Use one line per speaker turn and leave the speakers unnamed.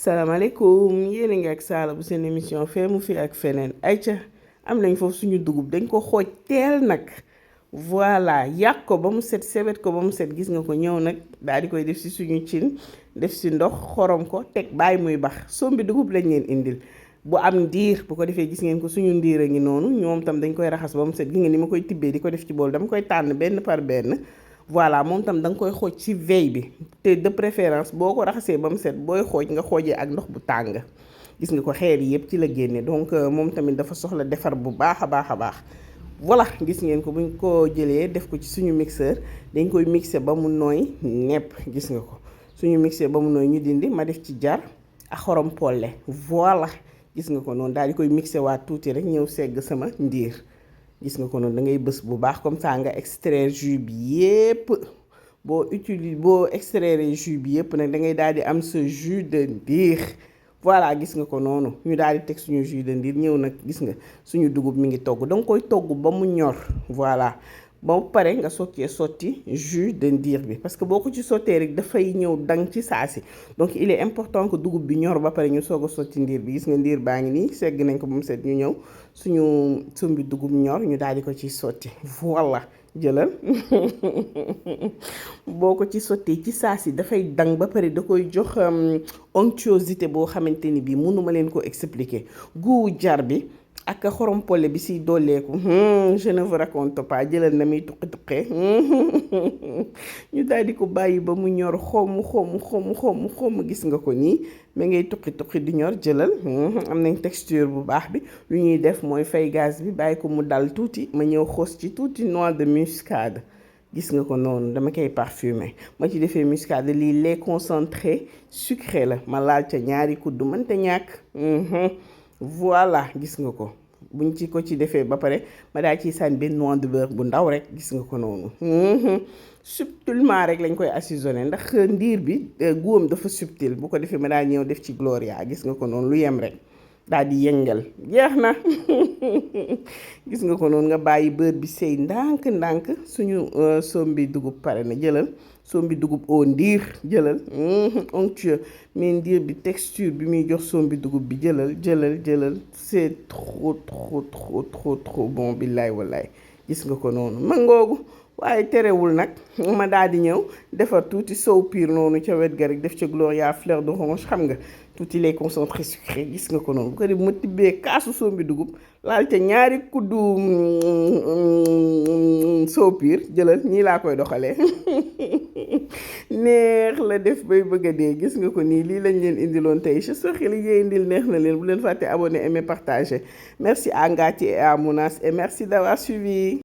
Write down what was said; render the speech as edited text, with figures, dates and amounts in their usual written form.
salaamaaleykum yéen a ngi ak Saala bu seen émission fee mu fi ak feneen ayca am nañ foofu suñu dugub dañ ko xooj teel nag voilà yàq ko ba mu set sebet ko ba mu set gis nga ko ñëw nag daal di koy def si suñu cin def si ndox xorom ko teg bàyyi muy bax sombi dugub lañ leen indil bu am ndiir bu ko defee gis ngeen ko suñu ndiir a ngi noonu ñoom tam dañ koy raxas ba mu set gis nga ni ma koy tibbee di ko def ci bool dama koy tànn benn par benn voilà moom tam da nga koy xooj ci veille bi te de préférence boo ko raxasee ba mu set booy xooj nga xoojee ak ndox bu tàng gis nga ko xeer yi yëpp ci la génne donc moom tamit dafa soxla defar bu baax a baax a baax voilà gis ngeen ko buñ ko jëlee def ko ci suñu mixeur dañ koy mixer ba mu nooy nepp gis nga ko suñu mixer ba mu nooy ñu dindi ma def ci jar ak xorom polle voilà gis nga ko noonu daal di koy mixer waat tuuti rek ñëw segg sama ndiir gis nga ko noonu da ngay bës bu baax comme ça nga extraire jus bi yépp boo extraire jus bi yépp nag da ngay daal di am sa jus de ndiir voilà gis nga ko noonu ñu daal di teg suñu jus de ndiir ñëw nag gis nga suñu dugub mi ngi togg da nga koy togg ba mu ñor voilà ba pare nga sottee sotti jus de ndiir bi parce que boo ko ci sottee rek dafay ñëw dang ci saasi donc il est important que dugub bi ñor ba pare ñu soog a sotti ndiir bi gis nga ndiir baa ngi nii segg nañ ko ba mu set ñu ñëw suñu sombi dugub ñor ñu daal di ko ci sotti voilà jëlal boo ko ci sottee ci saasi dafay dang ba pare da koy jox onctuosité boo xamante ni bii mënuma leen ko expliquer goût jar bi ak xorom polle bi si dooleeku je ne vous raconte pas jëlal na muy tuqi-tuqee ñu daal di ko bàyyi ba mu ñor xomm gis nga ko nii ma ngay tuqi-tuqi di ñor jëlal am nañ texture bu baax bi lu ñuy def mooy fay gaz bi bàyyi ko mu dal tuuti ma ñëw xoos ci tuuti noix de muscade gis nga ko noonu dama koy parfumer ma ci defee muscade lii lait concentré sucré la ma laal ca ñaari kuddu mënta ñàkk voilà gis nga ko buñ ci ko ci defee ba pare ma daal ciy sànni benn noix de beurre bu ndaw rek gis nga ko noonu subtilement rek lañ koy assaisonné ndax ndiir bi góom dafa subtil bu ko defee ma daal ñëw def ci gloria gis nga ko noonu lu yem rek daal di yëngal jeex na gis nga ko noonu nga bàyyi beurre bi sey ndànk suñu sombi dugub pare na jëlal sombi dugub au ndiir jëlal onctueux mais ndiir bi texture bi muy jox sombi dugub bi jëlal c'est trop bon billaay wallaay gis nga ko noonu mangoogu waaye terewul nag ma daal di ñëw defar tuuti sow piir noonu ca wet ga rek def ca gloria fleur d'orange xam nga tuuti lait concentré sucré gis nga ko noonu bu ko def ma tibbee kaasu sombi dugub laal ca ñaari kuddu sow piir jëlal ñii laa koy doxalee neex la def bay bëgg a dee gis nga ko nii lii lañ leen indiloon tey j'espère que li ngeen indil neex na leen bu leen fàtte abonné aimer partager merci à Ngati et à Mounas et merci d'avoir suivi.